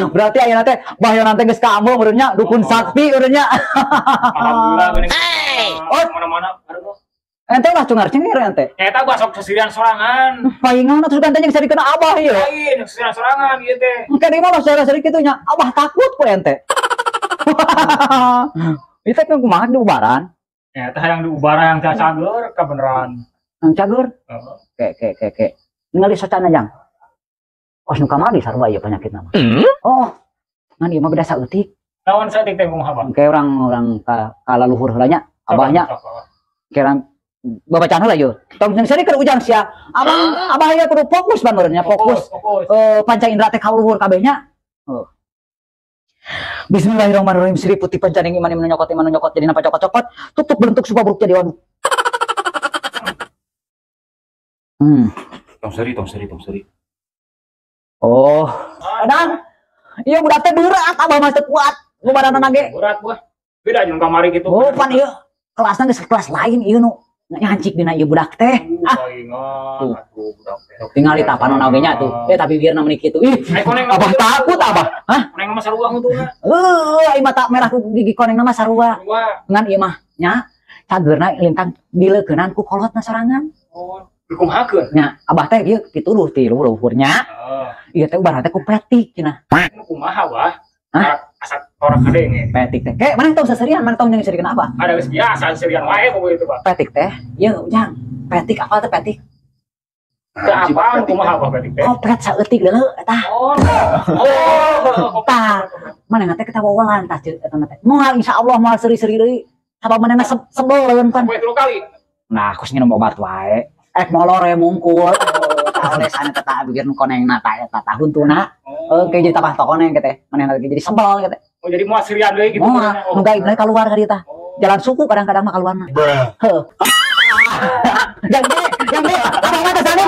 Berarti ayeuna teh Bahyo teh geus kaameu meureun nya, dukun sakti meureun nya. Alhamdulillah geuning. Oh. Mana-mana aduh. Ente ulah cungar-cengir ente. Eta gua sok sesirian sorangan. Paingan atuh ente jeung sarikeun abah ieu. Lain sesirian sorangan ieu teh. Engke deui mah seri kitu nya, abah takut ku ente. Itu kan kumaha diubaran? Eta hayang diubaran yang cager kabeneran. Yang cager? Heeh. Ke ke ke ke. Ningali socana jang. Os nu kamari sarua ieu penyakitna mah. Oh. Ngan ieu mah beda saeutik. Naon saeutik teh kumaha, Bang? Engke urang ka laluhur heula nya, abahnya. Engke urang babacaan heula ieu. Tong jeung seri keur ujang sia. Abang abah ieu kudu fokus ban meureun nya, fokus. Panca indera teh ka luhur kabeh nya. Oh. Bismillahirrahmanirrahim. Sri putih pancaning iman iman nyokot iman nyokot jadi napa cokot-cokot tutup bentuk sebuah buruk jadi waduk. Tong seri, tong seri, tong seri. Oh, adang. Iya budak teh berat abah mah teu kuat. Ngubaranna ge. Berat buah. Beda jeung kamari kitu. Oh, pan ieu kelasna geus kelas lain ieu nu nyancik dina ieu budak teh. Ah, ingat atuh budak teh. Tingali tah panonna oge nya tuh. Tapi biarna meuni kitu. Ih, abah takut abah. Hah? Koneng mah sarua untungna. Heuh, ai mata merah ku gigi konengna mah sarua. Ngan ieu mah nya cageurna lintang dileukeunan ku kolotna sorangan. Oh, dikumahakeun? Nya, abah teh ieu pituduh ti luhurnya. Ieu teh ubaran teh ku petik cenah. Kumaha wah? Hah? Asa orang kadenge. Petik teh. Kayak mana tong seserian, mana tong yang seserian apa? Ada geus biasa seserian wae pokoknya itu, Pak. Petik teh, ieu ujang. Petik apa teh petik? Teh apaan kumaha apa petik teh? Kopret saeutik deuleu eta. Oh. Oh. Tah, mana teh kita wawalan tah eta teh. Moal insyaallah moal seuri-seuri deui. Sabab manehna sebel pan. Poe 3 kali. Nah, aku nginum obat wae. Ek molor we mungkul. Tah lesan eta tah bikin konengna tah eta tah huntuna. Oke, jadi tambah koneng gitu. Manehna jadi sebel gitu. Oh, jadi moal serian deui gitu. Moal, nu gaib deui keluar ka dieu tah. Jalan suku kadang-kadang mah keluarna. Heuh. Yang de, abah mah teh sana.